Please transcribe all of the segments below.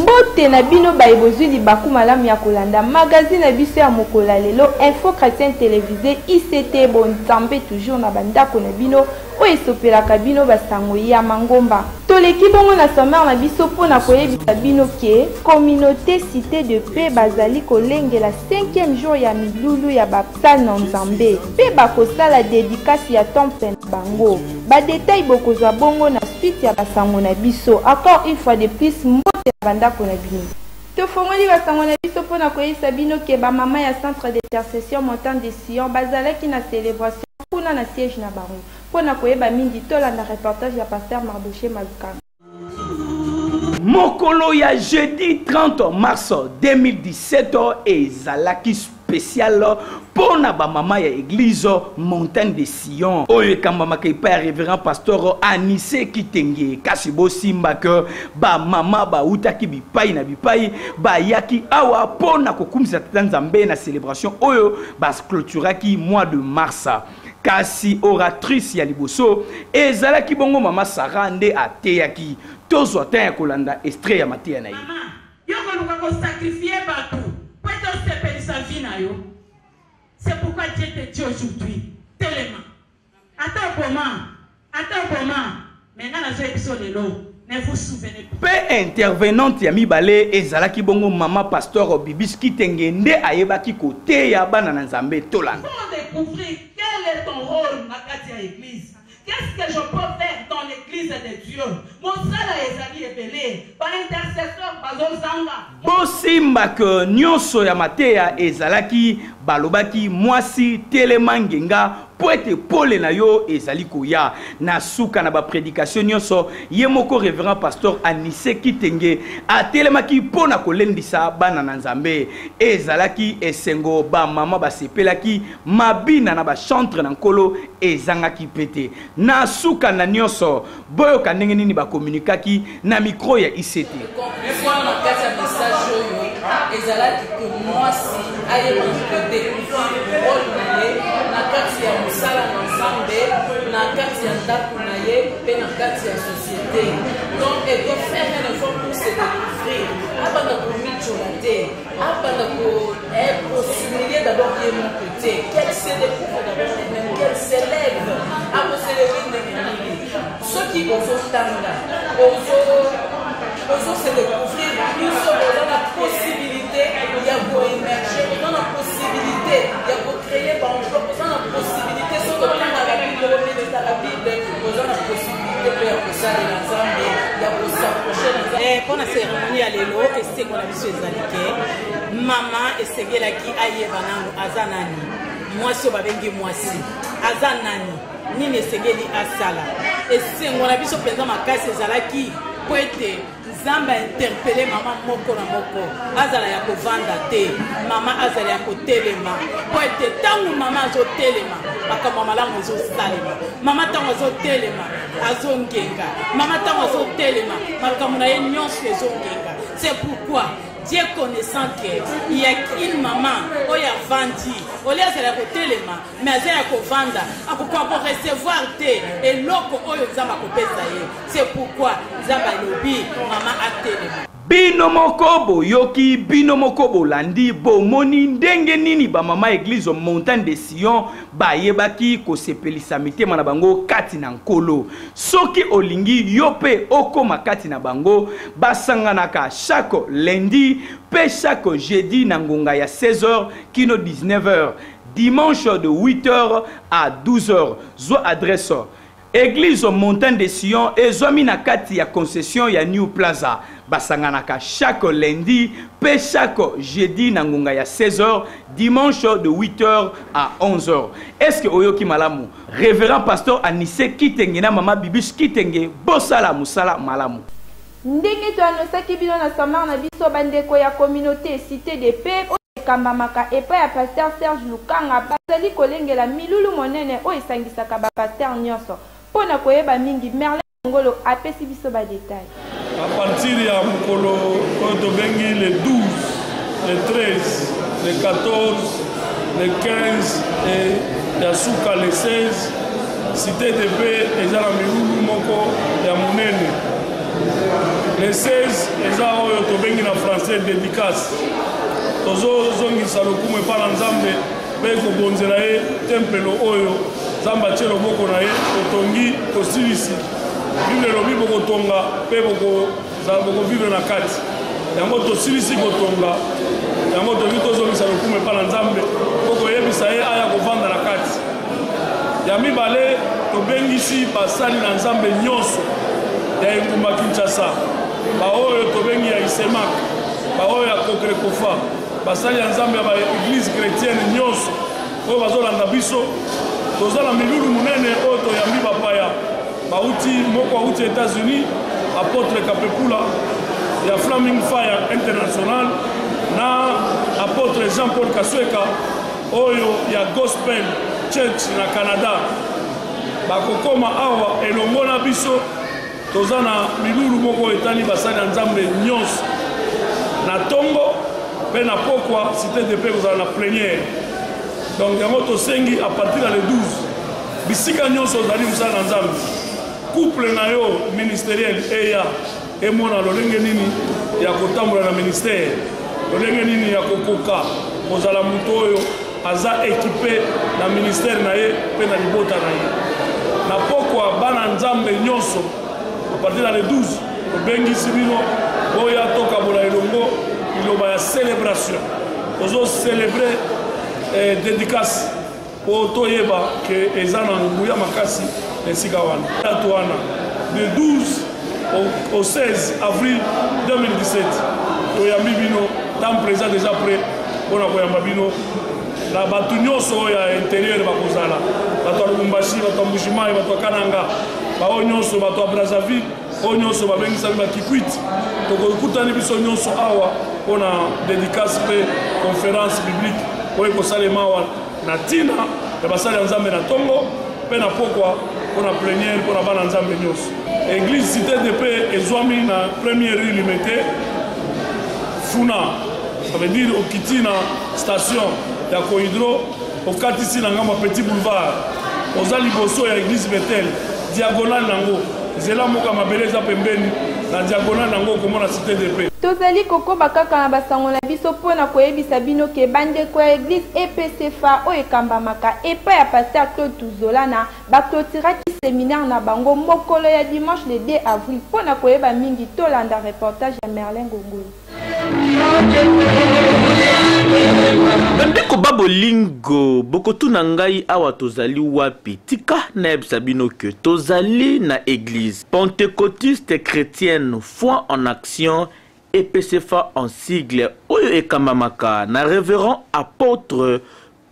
Mbote na bino baye bozwi libaku malamu ya kolanda magazine na biso ya mokolo ya lelo, Info Chrétienne Télévisée ICT. Bonzambe toujours na bandako na bino oyo esopelaka bino basango ya mangomba. Toleki bongo na sommaire na biso mpo na koyebisa bino ke communauté Cité de Paix bazali kolengela 5e jour ya milulu ya ba na Nzambe mpe bakosala dedicace ya temple na bango. Ba details bokozwa bongo na suite ya basango na biso. Encore une fois de plus, mbote na bandako na bino. Tofongoli basango na biso mpo na koyebisa bino ke ba mama ya Centre d'intercession Montagne de Sion bazalaki na celebration kuna na siège na bango. Mpo na koyeba mingi, tolanda reportage ya Pasteur Mardochee Malukanga. Mokolo ya jeudi 30 mars 2017 ezalaki spécial mpo na bamama ya église Montagne de Sion oyo ekambamaka epai ya révérend pasteur Anise Kitenge. Kasi bosimba ke bamama bautaki bipai na bipai, bayaki awa mpo na kokumisa Tata Nzambe na célébration oyo baclôturaki mois de mars. Kasi oratrice ya liboso ezalaki bongo mama Sarah nde ateyaki. Tozwa temps ya kolanda extrait ya mateya na ye. Mama, yo koluka ko sacrifier batu po ete osepelisa vie na yo. C'est pourquoi Dieu te dit aujourd'hui, telema. Ata oboma, ata oboma, mais nga nazo yebisa yo lelo, ne vous souvenez plus. Pe intervenante ya mibale ezalaki bongo mama pasteur Bibiche Kitenge nde ayebaki koteya bana na Nzambe. Tolanda. Faut decouvrir quel est ton role na kati ya eglise. Qu'est-ce que je peux faire dans l'eglise de Dieu? Mosala ezali ebele, ba intercesseurs bazozanga. Bosimba que nionso ya mateya ezalaki balobaki mwasi telema ngenga mpo ete pole na yo ezali koya. Na suka na ba predication nionso, ye moko Reverend Pasteur Anise Kitenge atelemaki mpo na kolendisa bana na Nzambe. Ezalaki esengo, ba mama basepelaki, mabina na ba chantres na Nkolo ezangaki mpe te. Na suka na nionso, Boyoka ndenge nini ba communiquaki na micro ya ICT. Conclusion na kati ya message oyo ezalaki que mwasi ayeba ko decouvrir role na ye na kati ya mosala na Nzambe, na kati ya ndako na ye mpe na kati ya société. Donc elle doit faire un effort pour se découvrir, abanda komityola te, abanda ko eh, s'humilier d'abord ye moko te, qu'elle se découvre d'abord elle-même, qu'elle s'élève, akoseleve ndenge nini soki ozotanga, ozo ozo se découvrir plus, oza na possibilité ya koémerger, oza na possibilité ya kocréer baemploi, oza na possibilité soki otangaka Bible, omeditaka Bible, oza na possibilité mpe ya kosalela Nzambe, ya kosapproche na Nzambe. Mpo na cérémonie ya lelo, esengo na biso ezali ke mama esengelaki ayeba nanu aza nani, mwasi oyo babengi mwasi aza nani, nini esengeli asala. Esengo na biso mpenza makasi ezalaki mpo ete Nzambe a interpelle mama moko na moko, azala ya kovanda te, mama azala ya kotelema, mpo ete ntango mama azotelema makambo ya malamu ezosalema. Mama ntango azotelema azongenga, mama ntango azotelema makambo na ye nyonso ezongenga. C'est pourquoi Dieu connaissant que il y a une maman oyo avandi, olie azala ya kotelema mais aza ya kovanda, akokoka korecevoir te eloko oyo Nzambe akopesa ye. C'est pourquoi Nzambe alobi mama atelema. Bino moko boyoki, bino moko bolandi, bomoni ndenge nini ba mama eglise Montagne de Sion bayebaki kosepelisa mitema na bango kati na Nkolo. Soki olingi yo pe okoma kati na bango, basanganaka chaque lundi pe chaque jeudi na ngonga ya 16h kino 19h, dimanche de 8h à 12h. Zwa adresse Eglise Montagne de Sion ezwami na kati ya concession ya New Plaza. Basanganaka chaque lundi pe chaque jeudi na ngonga ya 16h, dimanche de 8h à 11h. Est-ce que oyoki malamu? Révérend Pasteur Anise Kitenge na Mama Bibiche Kitenge, bosala mosala malamu. Ndenge to annoncaki bino na sommaire na biso, ba ndeko ya communauté Cité de Paix oyo ekambamaka epai ya Pasteur Serge Lukanga bazali kolengela milulu monene oyo esangisaka ba pasteurs nionso. Mpo na koyeba mingi, Merlin Mongolo apesi biso ba details. A partir ya mokolo oyo tobengi le 12, le 13, le 14, le 15 et ya suka le 16, Cité de Paix eza na milulu moko ya monene. Le 16 eza oyo tobengi na batie dedicace. Tozozongisa lokumu epai na Nzambe mpe kobonzela ye tempelo oyo Nzambe atie loboko na ye. Totongi, tosilisi. Bible elobi bokotonga mpe bokovivre na kati. Yango tosilisi kotonga yango, tolingi tozongisa lokumu epai na Nzambe mpo koyebisa ye aya kovanda na kati. Ya mibale, tobengisi basali na Nzambe nyonso ya engumba Kinshasa, baoyo tobengi ya Isemak, baoyo ya Kokrekofa, basali ya Nzambe ya ba eglise chrétienne nyonso oyo bazolanda biso. Toza na milulu monene oyo toyambi bapaya bauti, moko auti États-Unis, apôtre Kapepula ya Flaming Fire International, na apôtre Jean-Paul Kasweka oyo ya Gospel Church na Canada. Bakokoma awa elongo na biso. Toza na milulu moko etali basali ya Nzambe nyonso na tongo mpe na pokwa. Cité de paix kozala na plénière. Donc yango tosengi à partir ya le 12, bisika nyonso ozali mosali na Nzambe, couple na yo ministériel eya emona lolenge nini ya kotambola na ministère, lolenge nini ya kokoka kozala moto oyo aza ekipe na ministère na ye mpe na libota na ye. Na pokwa, bana Nzambe nyonso, à partir ya le 12, tobengisi bino boya tokabola elongo liloba ya célébration. Tozocélébre dédicace mpo toyeba ke eza na nguya makasi na esika wana. Date wana de 12 au 16 avril 2017, toyambi bino. Temple eza déjà prêt mpona koyamba bino na bato nyonso oyo ya interieur. Bakozala bato ya Lubumbashi, bato ya Mbujimai, bato ya Kananga, baoyo nyonso, bato ya Brazzaville, oyo nyonso babengisami bakikwiti. Tokokutani biso nyonso awa mpona dédicace mpe conférence biblique oyo ekosalema awa na ntina ya basali ya Nzambe na ntongo mpe na pokwa mpona plénière mpona bana Nzambe nyonso. Église Cité de Paix ezwami na première rue Limete Funa. Ça veut dire okiti na station ya Cohydro, okatisi na ngambo ya Petit Boulevard, oza liboso ya église Bethel, diagonale nango, nzela moko ya mabele eza pembeni na diagonale nango, okomona Cité de Paix. Tozali kokoba kaka na basango na biso mpo na koyebisa bino ke bandeko ya église EPCFA oyo ekambamaka epai ya pasteur Claude Tuzolana baclôturaki séminaire na bango mokolo ya dimanche le 2 avril. Mpo na koyeba mingi, tolanda reportage ya Merlin Ngongolo. Bandeko ba bolingo, bokotuna ngai awa tozali wapi? Tika nayebisa bino ke tozali na église pentecôtiste chrétienne Foi en Action, EPCFA en sigle, oyo ekambamaka na révérend apôtre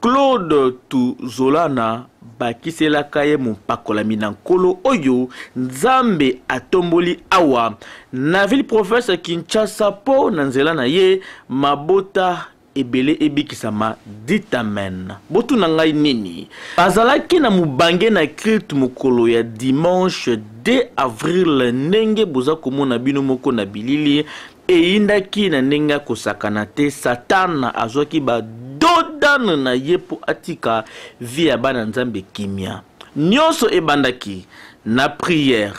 Claude Tuzolana, bakiselaka ye mopakolami na Nkolo oyo Nzambe atomboli awa na ville province ya Kinshasa, mpo na nzela na ye mabota ebele ebikisama. Dit amen. Botuna ngai nini bazalaki na mobange na culte mokolo ya dimanche 2 avril. Ndenge boza komona bino moko na bilili, eyindaki na ndenge ya kosakana te. Satana azwaki badodane na ye mpo atika vie ya bana Nzambe kimia. Nyonso ebandaki na prière,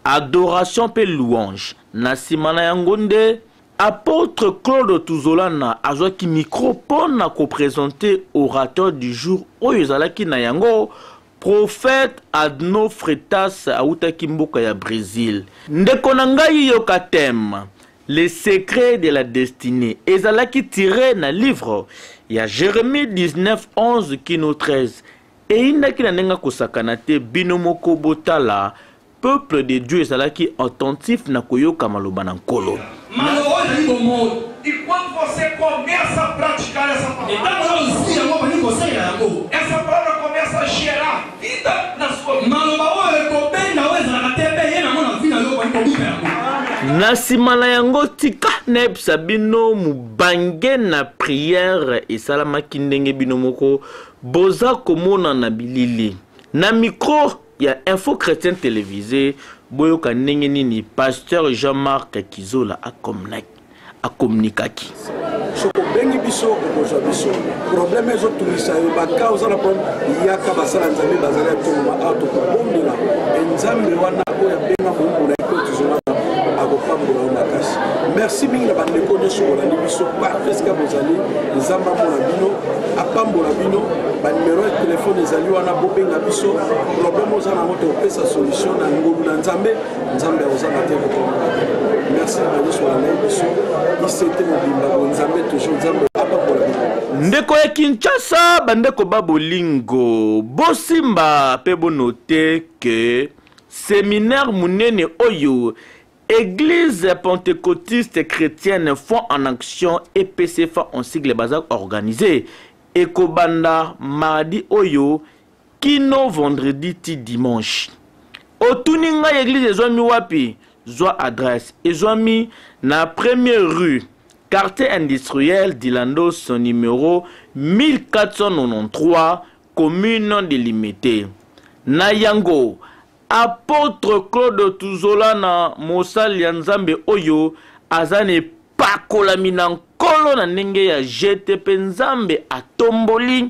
adoration mpe louange. Na nsima na yango nde apôtre Claude Tuzolana azwaki micro mpo na koprésenter orateur du jour oyo ezalaki na yango prophète Adno Fretas, awutaki mboka ya Brésil. Ndeko na ngai, yoka thème "Le secret de la destinée" ezalaki tiré na livre ya Jérémie 19 11 kino 13. Eyindaki na ndenge akosakana te. Bino moko botala, peuple de Dieu ezalaki attentif na koyoka maloba na Nkolo. Maloba oyo ezali bomoi. E quando você começa a praticar essa palavra, Ntango oyo ozwi yango, obandi kosalela yango, essa palavra começa a gerar vida na sua vida. Maloba oyo ekobenda oyo ezalaka te mpe ye nango na vie na yo, obandi kobika yango. Na nsima na yango, tika nayebisa bino, mobange na prière esalamaki ndenge bino moko boza komona na bilili. Na micro ya Info Chrétien Télévisé, boyoka ndenge nini pasteur Jean-Marc Kizola akommunikaki. Soki obengi biso, okozwa biso. Problème ezotungisa yo, baka oza na problème, yaka. Basala Nzambe bazali ya tongoma awa, tokobondela e Nzambe wana oyo abenga moumbu na ye mpe tozolana, akopambola yo makasi. Merci mingi na bandeko nyonso bolandi biso partout esika bozali. Nzambe amona bino, apambola bino. Banimero ya telefone ezali wana, bobenga biso. Problème oza nango, topesa solution na ngolu na Nzambe. Nzambe akozanga te kotombola. Merci na bango nyonso balandaki biso. ICT mobimba, bonzambe toujours, Nzambe apambola bino. Ndeko ya Kinshasa, bandeko ba bolingo, bosimba pe bonote ke seminaire munene oyo Eglise Pentecotiste Chretienne Foi en Action EPCFA en sigle baza organiser ekobanda mardi oyo kino vendredi ti dimanche. Otuni ngai eglise ezwami wapi? Zwa adresse, ezwami na première rue quartier industriel Dilando son numero 1493 commune de Limete. Na yango Apotre Claude Tuzolana, mosali ya Nzambe oyo aza na epakolami na Nkolo na ndenge ya jete mpe Nzambe atomboli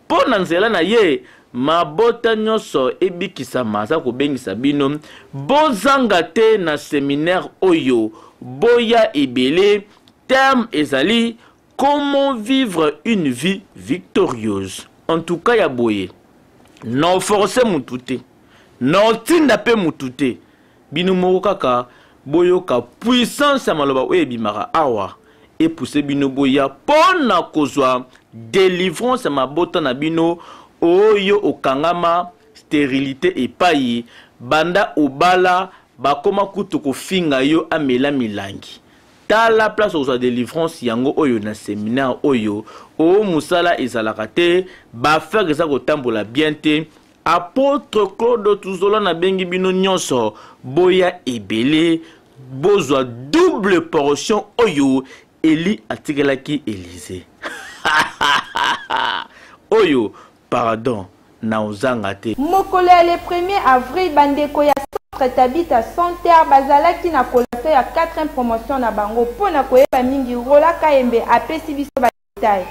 mpo na nzela na ye mabota nyonso ebikisama, aza kobengisa bino bozanga te na seminaire oyo, boya ebele. Thème ezali comment vivre une vie victorieuse. En tout cas ya boye na force mutu te, na otinda mpe mutu te, bino moko kaka boyoka puissance ya maloba oyo ebimaka awa epuse bino boya mpo na kozwa delivrance ya mabota na bino oyo okangama sterilite epai banda obala bakoma kutu kofinga yo amela milangi. Tala place okozwa delivrance yango oyo na seminaire oyo o musala ezalaka te, ba affaires eza kotambola bien te. Apotre Claude Tuzola nabengi bino nyonso boya ebele bozwa double portion oyo Eli atikelaki Elise. Oyo pardon na ozanga te. Mokolo ya le premier avril, bandeko ya Centre Tabitha Center bazalaki na collation ya quatrième promotion na bango. Mpo na koyeba mingi, Rola Kayembe apesi biso ba details.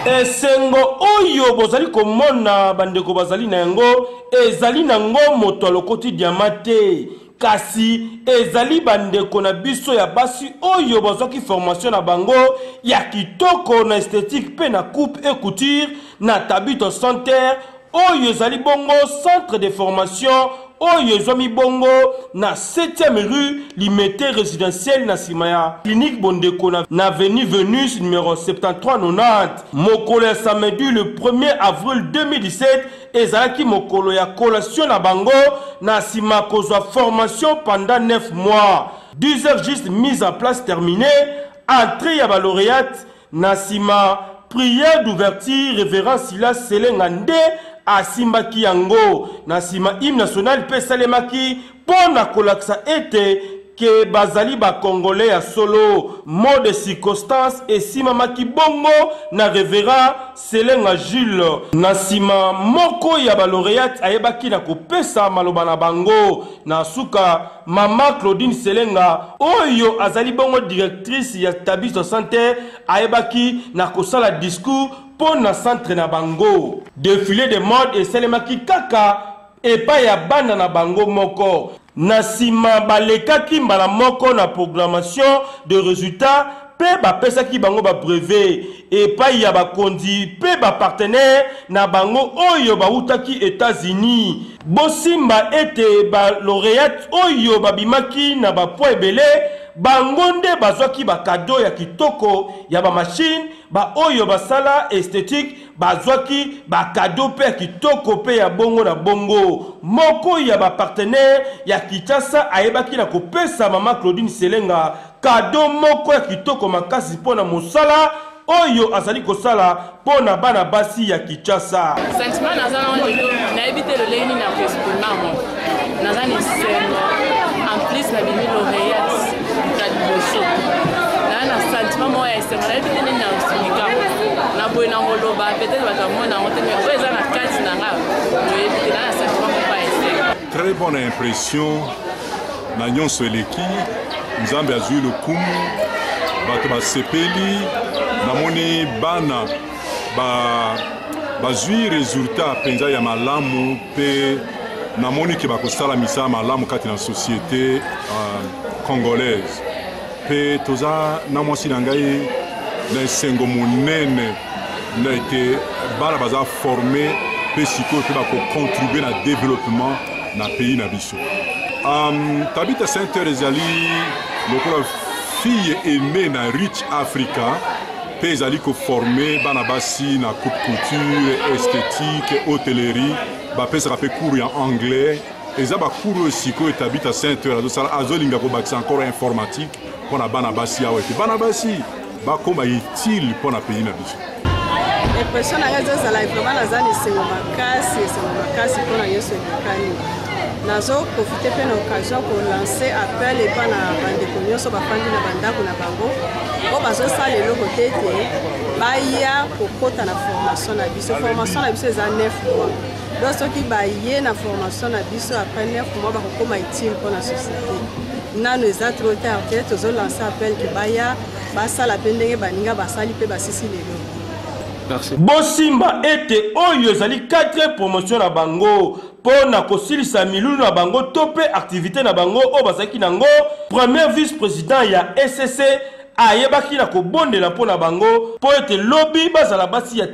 Esengo oyo bozali komona bandeko bazali na yango ezali nango moto alokoti diama te. Kasi ezali bandeko na biso ya basi oyo bazwaki formation na bango ya kitoko na esthetique mpe na coupe et couture na Tabitho Center, oyo ezali bongo centre de formation oyo ezwami bongo na septième rue Limete Residentiel na sima ya clinique Bondeko na avenue Venus numero 73 90. Mokolo ya samedi le 1er avril 2017, Ezalaki mokolo ya collation na bango na sima kozwa formation pendant 9 mois. 10 heures juste mise en place terminee, entree ya ba laureates na sima prière d'ouverture Reverend Silas Selenga nde asimbaki yango. Na sima hymne national mpe esalemaki mpo na kolakisa ete ke bazali ba Congolais ya solo. Mot de circonstance esimamaki bongo na Reverend Selenga Jules. Na sima, moko ya ba laureates ayebaki na kopesa maloba na bango. Na suka, mama Claudine Selenga, oyo azali bongo directrice ya Tabitha Center, ayebaki na kosala discours mpo na centre na bango. Defile de mode esalemaki kaka epai ya bana na bango moko. Na nsima, balekaki mbala moko na proclamation de resultats mpe bapesaki bango ba brevets epai ya bakonzi mpe ba partenaires na bango oyo bawutaki Etats-Unis. Bosimba ete ba laureates oyo babimaki na ba points ebele, bango nde bazwaki ba cadeaux ya kitoko ya ba machines, ba oyo basala esthetique Bazwaki ba cadeaux mpe ya kitoko mpe ya bongo na bongo. Moko ya ba partenaires ya Kinshasa ayebaki na kopesa mama Claudine Selenga cadeau moko ya kitoko makasi mpo na mosala oyo azali kosala mpo na bana basi ya Kinshasa. Sentiment naza nango lelo, nayebi te lolenge nini na koexprime yango. Naza na esengo, en plus nabimi laureate ya liboso. Naza na sentiment moko ya esengo, nayebi te nini na explika na boye na koloba, peut-être bato bamona yango te, mais oyo eza na kati na nga boyebi te, naza na sentiment moko ya esengo. Très bonne impression na nyonso eleki, Nzambe azwi lokumu, bato basepeli, namoni bana ba bazwi resultat mpenza ya malamu mpe Namoni ke bakosala misala malamu kati na société congolaise. Mpe toza na mwasi na ngai na esengo monene na ete bana baza forme mpe sikoyo mpe bakocontribue na développement na pays na biso. Tabitha Center ezali lokola fille aimée na Rich Africa mpe ezali koforme bana basi na coupe couture, esthétique, hôtellerie. Bapesaka mpe cours ya anglais. Eza bacours oyo sikoyo Tabitha Center azosala, azolinga kobakisa encore informatique mpo na bana basi awa, ete bana basi bakoma utile mpo na pays na biso. Impression na ngai ezozala vraiment naza na esengo makasi, esengo makasi mpona nyonso elekani. Nazoprofite mpe na occasion kolancer appel epa na bandeko nyonso bafandi na bandako na bango oyo bazosala eloko te ete baya kokota na formation na biso. Formation na biso eza 9 mois, donc soki baye na formation na biso, après 9 mois bakokoma utile mpona société. Nano eza trop tard te. Tozolancer appel ke baya basala mpe ndenge baninga basali mpe basisi lelo. Bosimba ete oyo ezali 4 promotion na bango mpo na kosilisa milulu na bango to mpe activité na bango oyo bazalaki nango. Premier vice président ya ECC ayebaki na kobondela mpo na bango mpo ete lobi bazala basi ya